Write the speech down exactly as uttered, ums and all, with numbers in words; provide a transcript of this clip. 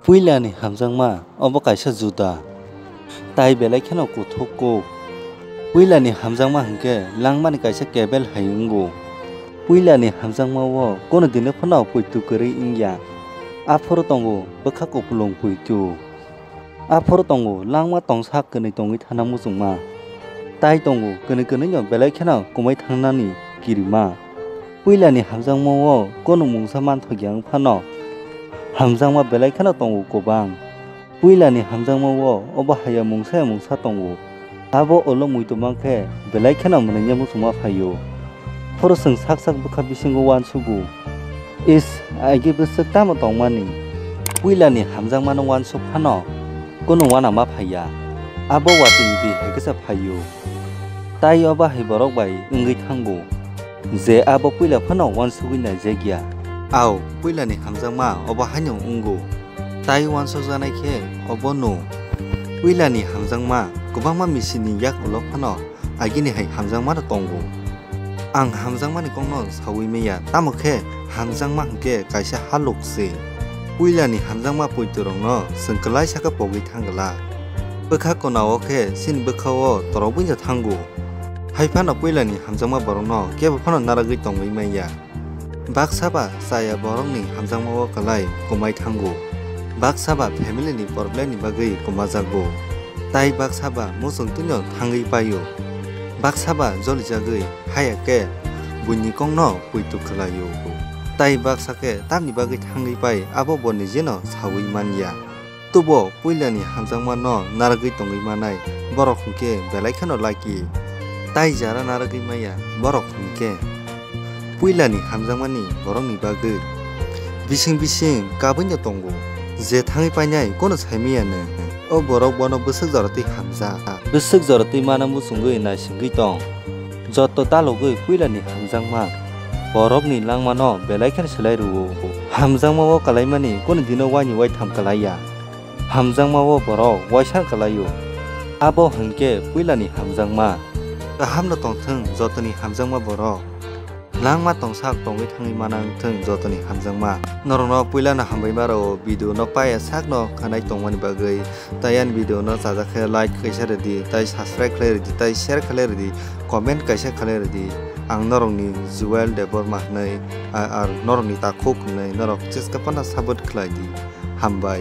Puilani hamjakma obo kaisa juda, tai belai kheno kuthuk kuk. Puilani hamjakma hwnkhe langmani kaisa kebel hai wngo. Puilani hamjakma-o kono dino phano puitu kwrwi wngya. Aphuru tongo bwkha kupulung puitu. Aphuru tongo langma tongsa kwnwi tongwi thana muchungma. Tai tongo kwnwi kwnwino belai kheno kumui thangnani kirima. Puilani hamjakma-o kono mungsa manthokya wng phano, hamjakma belai kheno tongo kwbang. Puilani hamjakma-o obo haya mungsa ya mungsa tongo. Abo ulo muitu mankhe belai kheno mwnwini muchungma phaio. Phoro chwng sak sak bwkha bisingo uansugo. Is, agi bwswk tamo tongmani? Puilani hamjakmano uansuk phano kono uanama phaiya. Abo watwini di hai kisa phaio. Tai obo hai borok bai wngwi thango, je abo puila phano uansugwi naijakya. Au, puilani hamjakma obo haino wngo. Tai uansukjaknai khe obono. Puilani hamjakma kwbangma misini yak ulo phano agini hai hamjakma rok tongo. Ang hamjakmani kokno saui manya, tamo khe hamjakma hwnkhe kaisa halok se. Puilani hamjakma poitorokno chwng kwlai sakhe pogwi thang glak. Bwkha konao khe chini bwkhao torobwino thango. Hai phano puilani hamjakma borokno kebo phano naragwi tongwi manya. Baksa ba chaya borokni hamjakmao kwlai kumai thango. Baksa ba family ni problem ni bagwi kumajago. Tai baksa ba muchung twino thangwi paio. Baksa ba jolijagwi haya khe buini kokno poito khwlaio. Tai baksa khe tamni bagwi thangwi pai abo bo nijeno saui manya. Tubo puilani hamjakmano naragwi tongwi manai borok hwnkhe belai kheno lucky. Tai jara naragwi maya borok hwnkhe puilani hamjakmani borokni bagwi bising bising kabwino tongo. Je thangwi painai kono saimaya nw. O borok bono bwswk jora twi hamjak. Bwswk jora twi mana muchungwi naisingwi tong. Joto dalogwi puilani hamjakma borokni langmano belai kheno swlai rwo. Hamjakma-o kalaimani kono dino waini waitham kalaiya. Hamjakma-o borok waisa kalaio. Abo hwnkhe puilani hamjakma. Kahamno tongthwng jotoni hamjakma borok. Langma tongsak tongwi thangwi mana wngthwng jotoni hamjakma. Norokno puilano hambai maro video no paya sakno khanai tongmani bagwi. Tai ani video no chajak khe like kaisa rwdi, tai subscribe khlai rwdi, tai share khlai rwdi, comment kaisa khlai rwdi. Ang norokni Joel Debbarma hwnwi, a-, ar norokni takhuk hwnwi norok cheska phano support khlai di. Hambai.